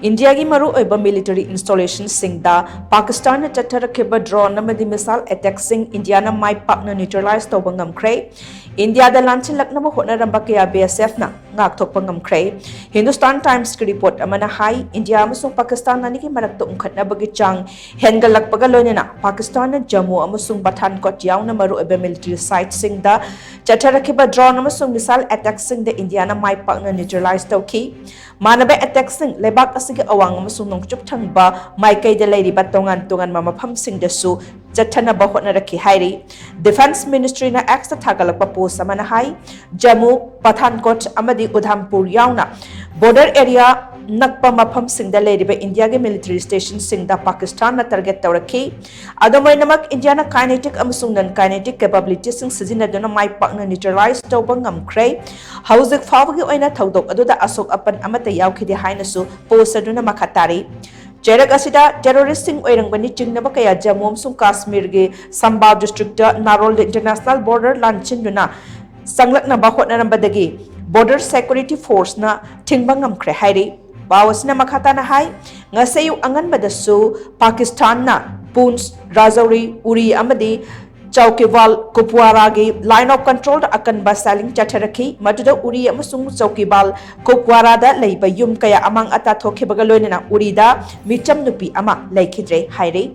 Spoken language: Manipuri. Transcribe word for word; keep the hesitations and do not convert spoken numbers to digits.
ꯏꯟꯗꯤꯌꯥꯒꯤ ꯃꯔꯨꯑꯣꯏꯕ ꯃꯤꯂꯤꯇꯔꯤ ꯏꯟꯁꯇꯣꯂꯦꯁꯟꯁꯤꯡꯗ ꯄꯥꯀꯤꯁꯇꯥꯟꯅ ꯆꯠꯊꯔꯛꯈꯤꯕ ꯗ꯭ꯔꯣꯟ ꯑꯃꯗꯤ ꯃꯤꯁꯥꯏꯜ ꯑꯦꯇꯦꯛꯁꯤꯡ ꯏꯟꯗꯤꯌꯥꯅ ꯃꯥꯏ ꯄꯥꯛꯅ ꯅ꯭ꯌꯨꯇ꯭ꯔꯦꯂꯥꯏꯖ ꯇꯧꯕ ꯉꯝꯈ꯭ꯔꯦ꯫ ꯏꯟꯗꯤꯌꯥꯗ ꯂꯥꯟꯁꯤꯜꯂꯛꯅꯕ ꯍꯣꯠꯅꯔꯝꯕ ꯀꯌꯥ ꯕꯤ ꯑꯦꯁ ꯑꯦꯐꯅ ꯉꯥꯛꯊꯣꯛꯄ ꯉꯝꯈ꯭ꯔꯦ꯫ ꯍꯤꯟꯗꯨꯁꯇꯥꯟ ꯇꯥꯏꯝꯁꯀꯤ ꯔꯤꯄꯣꯔꯠ ꯑꯃꯅ ꯍꯥꯏ, ꯏꯟꯗꯤꯌꯥ ꯑꯃꯁꯨꯡ ꯄꯥꯀꯤꯁꯇꯥꯟ ꯑꯅꯤꯒꯤ ꯃꯔꯛꯇ ꯎꯪꯈꯠꯅꯕꯒꯤ ꯆꯥꯡ ꯍꯦꯟꯒꯠꯂꯛꯄꯒ ꯂꯣꯏꯅꯅ ꯄꯥꯀꯤꯁꯇꯥꯟꯅ ꯖꯝꯃꯨ ꯑꯃꯁꯨꯡ ꯄꯊꯥꯟꯀꯣꯠ ꯌꯥꯎꯅ ꯃꯔꯨꯑꯣꯏꯕ ꯃꯤꯂꯤꯇꯔꯤ ꯁꯥꯏꯠꯁꯤꯡꯗ ꯆꯠꯊꯔꯛꯈꯤꯕ ꯗ꯭ꯔꯣꯟ ꯑꯃꯁꯨꯡ ꯃꯤꯁꯥꯏꯜ ꯑꯦꯇꯦꯛꯁꯤꯡꯗ ꯏꯟꯗꯤꯌꯥꯅ ꯃꯥꯏ ꯄꯥꯛꯅ ꯅ꯭ꯌꯨꯇ꯭ꯔꯦꯂꯥꯏꯖ ꯇꯧꯈꯤ꯫ ꯃꯥꯟꯅꯕ ꯑꯦꯇꯦꯛꯁꯤꯡ ꯂꯩꯕꯥꯛ ꯑꯁꯤꯒꯤ ꯑꯋꯥꯡ ꯑꯃꯁꯨꯡ ꯅꯣꯡꯆꯨꯞ ꯊꯪꯕ ꯃꯥꯏꯀꯩꯗ ꯂꯩꯔꯤꯕ ꯇꯣꯉꯥꯟ ꯇꯣꯉꯥꯟꯕ ꯃꯐꯝꯁꯤꯡꯗꯁꯨ ꯆꯠꯊꯅꯕ ꯍꯣꯠꯅꯔꯛꯈꯤ ꯍꯥꯏꯔꯤ꯫ ꯗꯤꯐꯦꯟꯁ ꯃꯤꯅꯤꯁꯇ꯭ꯔꯤꯅ ꯑꯦꯛꯁꯇ ꯊꯥꯒꯠꯂꯛꯄ ꯄꯣꯁ ꯑꯃꯅ ꯍꯥꯏ, ꯖꯝꯃꯨ, ꯄꯊꯥꯟꯀꯣꯠ ꯑꯃꯗꯤ ꯎꯙꯝꯄꯨꯔ ꯌꯥꯎꯅ ꯕꯣꯔꯗꯔ ꯑꯦꯔꯤꯌꯥ ꯅꯛꯄ ꯃꯐꯝꯁꯤꯡꯗ ꯂꯩꯔꯤꯕ ꯏꯟꯗꯤꯌꯥꯒꯤ ꯃꯤꯂꯤꯇꯔꯤ ꯁ꯭ꯇꯦꯁꯟꯁꯤꯡꯗ ꯄꯥꯀꯤꯁꯇꯥꯟꯅ ꯇꯥꯔꯒꯦꯠ ꯇꯧꯔꯛꯈꯤ꯫ ꯑꯗꯨꯝ ꯑꯣꯏꯅꯃꯛ, ꯏꯟꯗꯤꯌꯥꯅ ꯀꯥꯏꯅꯦꯇꯤꯛ ꯑꯃꯁꯨꯡ ꯅꯟ ꯀꯥꯏꯅꯦꯇꯤꯛ ꯀꯦꯄꯥꯕꯤꯂꯤꯇꯤꯁꯤꯡ ꯁꯤꯖꯤꯟꯅꯗꯨꯅ ꯃꯥꯏ ꯄꯥꯛꯅ ꯅ꯭ꯌꯨꯇ꯭ꯔꯦꯂꯥꯏꯖ ꯇꯧꯕ ꯉꯝꯈ꯭ꯔꯦ꯫ ꯍꯧꯖꯤꯛ ꯐꯥꯎꯕꯒꯤ ꯑꯣꯏꯅ ꯊꯧꯗꯣꯛ ꯑꯗꯨꯗ ꯑꯁꯣꯛ ꯑꯄꯟ ꯑꯃꯠꯇ ꯌꯥꯎꯈꯤꯗꯦ ꯍꯥꯏꯅꯁꯨ ꯄꯣꯁ ꯑꯗꯨꯅ ꯃꯈꯥ ꯇꯥꯔꯤ꯫ ꯆꯩꯔꯛ ꯑꯁꯤꯗ ꯇꯦꯔꯣꯔꯤꯁ꯭ꯠꯁꯤꯡ ꯑꯣꯏꯔꯝꯕꯅꯤ ꯆꯤꯡꯅꯕ ꯀꯌꯥ ꯖꯝꯃꯨ ꯑꯃꯁꯨꯡ ꯀꯥꯁꯃꯤꯔꯒꯤ ꯁꯝꯕꯥ ꯗꯤꯁꯇ꯭ꯔꯤꯛꯇ ꯅꯥꯔꯣꯜꯗ ꯏꯟꯇꯔꯅꯦꯁꯅꯦꯜ ꯕꯣꯔꯗꯔ ꯂꯥꯟꯁꯤꯟꯗꯨꯅ ꯆꯪꯂꯛꯅꯕ ꯍꯣꯠꯅꯔꯝꯕꯗꯒꯤ ꯕꯣꯔꯗꯔ ꯁꯦꯀ꯭ꯌꯨꯔꯤꯇꯤ ꯐꯣꯔꯁꯅ ꯊꯤꯡꯕ ꯉꯝꯈ꯭ꯔꯦ ꯍꯥꯏꯔꯤ꯫ ꯄꯥꯎ ꯑꯁꯤꯅ ꯃꯈꯥ ꯇꯥꯅ ꯍꯥꯏ, ꯉꯁꯤ ꯑꯌꯨꯛ ꯑꯉꯟꯕꯗꯁꯨ ꯄꯥꯀꯤꯁꯇꯥꯟꯅ ꯄꯨꯟꯁ, ꯔꯥꯖꯧꯔꯤ, ꯎꯔꯤ ꯑꯃꯗꯤ ꯆꯧꯀꯤꯕꯥꯜ ꯀꯨꯞꯋꯥꯔꯥꯒꯤ ꯂꯥꯏꯟ ꯑꯣꯐ ꯀꯟꯇ꯭ꯔꯣꯜꯗ ꯑꯀꯟꯕ ꯁꯦꯂꯤꯡ ꯆꯠꯊꯔꯛꯈꯤ꯫ ꯃꯗꯨꯗ ꯎꯔꯤ ꯑꯃꯁꯨꯡ ꯆꯧꯀꯤꯕꯥꯜ ꯀꯨꯞꯋꯥꯔꯥꯗ ꯂꯩꯕ ꯌꯨꯝ ꯀꯌꯥ ꯑꯃꯥꯡ ꯑꯇꯥ ꯊꯣꯛꯈꯤꯕꯒ ꯂꯣꯏꯅꯅ ꯎꯔꯤꯗ ꯃꯤꯆꯝ ꯅꯨꯄꯤ ꯑꯃ ꯂꯩꯈꯤꯗ꯭ꯔꯦ ꯍꯥꯏꯔꯤ꯫